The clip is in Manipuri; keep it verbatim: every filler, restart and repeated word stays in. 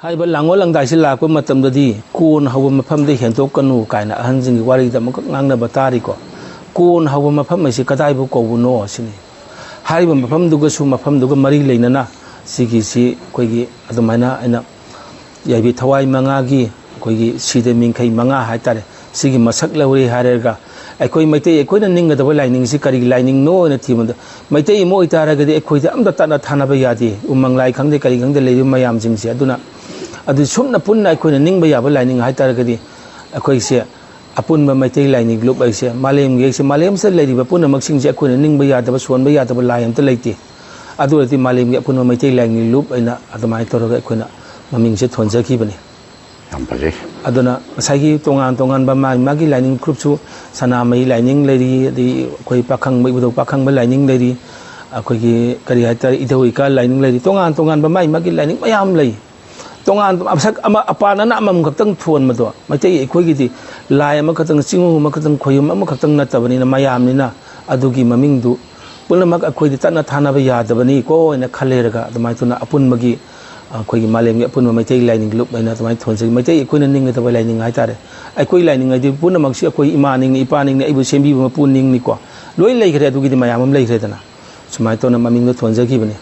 ꯍꯥꯏꯔꯤꯕ ꯂꯥꯡꯒꯣꯜ ꯂꯪꯗꯥꯏꯁꯤ ꯂꯥꯛꯄ ꯃꯇꯝꯗꯗꯤ ꯀꯣꯟ ꯍꯧꯕ ꯃꯐꯝꯗ ꯍꯦꯟꯗꯣꯛꯀꯅꯨ ꯀꯥꯏꯅ ꯑꯍꯟꯁꯤꯡꯒꯤ ꯋꯥꯔꯤꯗ ꯑꯃꯨꯛꯀ ꯉꯥꯡꯅꯕ ꯇꯥꯔꯤꯀꯣ꯫ ꯀꯣꯟ ꯍꯧꯕ ꯃꯐꯝ ꯑꯁꯤ ꯀꯗꯥꯏꯕꯨ ꯀꯧꯕꯅꯣ ꯁꯤꯅꯤ꯫ ꯍꯥꯏꯔꯤꯕ ꯃꯐꯝꯗꯨꯒꯁꯨ ꯃꯐꯝꯗꯨꯒ ꯃꯔꯤ ꯂꯩꯅꯅ ꯁꯤꯒꯤꯁꯤ ꯑꯩꯈꯣꯏꯒꯤ ꯑꯗꯨꯃꯥꯏꯅ ꯑꯩꯅ ꯌꯥꯏꯕꯤ ꯊꯋꯥꯏ ꯃꯉꯥꯒꯤ ꯑꯩꯈꯣꯏꯒꯤ ꯁꯤꯗ ꯃꯤꯡꯈꯩ ꯃꯉꯥ ꯍꯥꯏꯇꯥꯔꯦ, ꯁꯤꯒꯤ ꯃꯁꯛ ꯂꯧꯔꯦ ꯍꯥꯏꯔꯒ ꯑꯩꯈꯣꯏ ꯃꯩꯇꯩ ꯑꯩꯈꯣꯏꯅ ꯅꯤꯡꯒꯗꯕ ꯂꯥꯏꯅꯤꯡꯁꯤ ꯀꯔꯤ ꯂꯥꯏꯅꯤꯡꯅꯣ ꯍꯥꯏꯅ ꯊꯤꯕꯗ, ꯃꯩꯇꯩ ꯑꯃ ꯑꯣꯏꯇꯥꯔꯒꯗꯤ ꯑꯩꯈꯣꯏꯗꯤ ꯑꯝꯇ ꯇꯠꯅ ꯊꯥꯅꯕ ꯌꯥꯗꯦ꯫ ꯎꯃꯪ ꯂꯥꯏ ꯈꯪꯗꯦ, ꯀꯔꯤ ꯈꯪꯗꯦ, ꯂꯩꯔꯤꯕ ꯃꯌꯥꯝꯁꯤꯡꯁꯦ꯫ ꯑꯗꯨꯅ ꯑꯗꯨ ꯁꯨꯞꯅ ꯄꯨꯟꯅ ꯑꯩꯈꯣꯏꯅ ꯅꯤꯡꯕ ꯌꯥꯕ ꯂꯥꯏꯅꯤꯡ ꯍꯥꯏꯇꯥꯔꯒꯗꯤ ꯑꯩꯈꯣꯏꯁꯦ ꯑꯄꯨꯟꯕ ꯃꯩꯇꯩ ꯂꯥꯏꯅꯤꯡ ꯂꯨꯞ ꯍꯥꯏꯁꯦ ꯃꯥꯂꯦꯝꯒꯤ ꯍꯥꯏꯁꯦ, ꯃꯥꯂꯦꯝꯁꯤꯗ ꯂꯩꯔꯤꯕ ꯄꯨꯝꯅꯃꯛꯁꯤꯡꯁꯦ ꯑꯩꯈꯣꯏꯅ ꯅꯤꯡꯕ ꯌꯥꯗꯕ, ꯁꯣꯟꯕ ꯌꯥꯗꯕ ꯂꯥꯏ ꯑꯝꯇ ꯂꯩꯇꯦ꯫ ꯑꯗꯨ ꯑꯣꯏꯔꯗꯤ ꯃꯥꯂꯦꯝꯒꯤ ꯑꯄꯨꯟꯕ ꯃꯩꯇꯩ ꯂꯥꯏꯅꯤꯡ ꯂꯨꯞ ꯍꯥꯏꯅ ꯑꯗꯨꯃꯥꯏꯅ ꯇꯧꯔꯒ ꯑꯩꯈꯣꯏꯅ ꯃꯃꯤꯡꯁꯦ ꯊꯣꯟꯖꯈꯤꯕꯅꯤ꯫ ꯌꯥꯝ ꯐꯖꯩ꯫ ꯑꯗꯨꯅ ꯉꯁꯥꯏꯒꯤ ꯇꯣꯉꯥꯟ ꯇꯣꯉꯥꯟꯕ ꯃꯥꯒꯤ ꯃꯥꯒꯤ ꯂꯥꯏꯅꯤꯡ ꯒ꯭ꯔꯨꯞꯁꯨ, ꯁꯅꯥꯃꯍꯤ ꯂꯥꯏꯅꯤꯡ ꯂꯩꯔꯤ, ꯑꯗꯩ ꯑꯩꯈꯣꯏ ꯄꯥꯈꯪꯕ, ꯏꯕꯨꯙꯧ ꯄꯥꯈꯪꯕ ꯂꯥꯏꯅꯤꯡ ꯂꯩꯔꯤ, ꯑꯩꯈꯣꯏꯒꯤ ꯀꯔꯤ ꯍꯥꯏꯇꯥꯔꯦ, ꯏꯙꯧ ꯏꯀꯥ ꯂꯥꯏꯅꯤꯡ ꯂꯩꯔꯤ, ꯇꯣꯉꯥꯟ ꯇꯣꯉꯥꯟꯕ ꯃꯥꯒꯤ ꯃꯥꯒꯤ ꯂꯥꯏꯅꯤꯡ ꯃꯌꯥꯝ ꯂꯩ꯫ ꯇꯣꯉꯥꯟ ꯃꯁꯛ ꯑꯃ, ꯑꯄꯥꯟ ꯑꯅ ꯑꯃꯃꯝ ꯈꯛꯇꯪ ꯊꯣꯟꯕꯗꯣ, ꯃꯩꯇꯩ ꯑꯩꯈꯣꯏꯒꯤꯗꯤ ꯂꯥꯏ ꯑꯃꯈꯛꯇꯪ, ꯆꯤꯡꯉꯨ ꯑꯃꯈꯛꯇꯪ, ꯈꯣꯌꯨꯝ ꯑꯃꯈꯛꯇꯪ ꯅꯠꯇꯕꯅꯤꯅ ꯃꯌꯥꯝꯅꯤꯅ ꯑꯗꯨꯒꯤ ꯃꯃꯤꯡꯗꯨ ꯄꯨꯝꯅꯃꯛ ꯑꯩꯈꯣꯏꯗꯤ ꯇꯠꯅ ꯊꯥꯅꯕ ꯌꯥꯗꯕꯅꯤꯀꯣ ꯍꯥꯏꯅ ꯈꯜꯂꯦꯔꯒ ꯑꯗꯨꯃꯥꯏꯅ ꯇꯧꯅ ꯑꯄꯨꯟꯕꯒꯤ, ꯑꯩꯈꯣꯏꯒꯤ ꯃꯥꯂꯦꯝꯒꯤ ꯑꯄꯨꯟꯕ ꯃꯩꯇꯩ ꯂꯥꯏꯅꯤꯡ ꯂꯨꯞ ꯍꯥꯏꯅ ꯑꯗꯨꯃꯥꯏꯅ ꯊꯣꯟꯖꯩ꯫ ꯃꯩꯇꯩ ꯑꯩꯈꯣꯏꯅ ꯅꯤꯡꯒꯗꯕ ꯂꯥꯏꯅꯤꯡ ꯍꯥꯏꯇꯥꯔꯦ꯫ ꯑꯩꯈꯣꯏ ꯂꯥꯏꯅꯤꯡ ꯍꯥꯏꯗꯤ ꯄꯨꯝꯅꯃꯛꯁꯤ ꯑꯩꯈꯣꯏ ꯏꯃꯥꯅꯤꯡꯅꯤ, ꯏꯄꯥꯅꯤꯡꯅꯤ, ꯑꯩꯕꯨ ꯁꯦꯝꯕꯤꯕ ꯃꯄꯨꯅꯤꯡꯅꯤꯀꯣ꯫ ꯂꯣꯏ ꯂꯩꯈ꯭ꯔꯦ, ꯑꯗꯨꯒꯤꯗꯤ ꯃꯌꯥꯝ ꯑꯃ ꯂꯩꯈ꯭ꯔꯦꯗꯅ꯫ ꯁꯨꯃꯥꯏꯅ ꯇꯧꯅ ꯃꯃꯤꯡꯗꯣ ꯊꯣꯟꯖꯈꯤꯕꯅꯤ꯫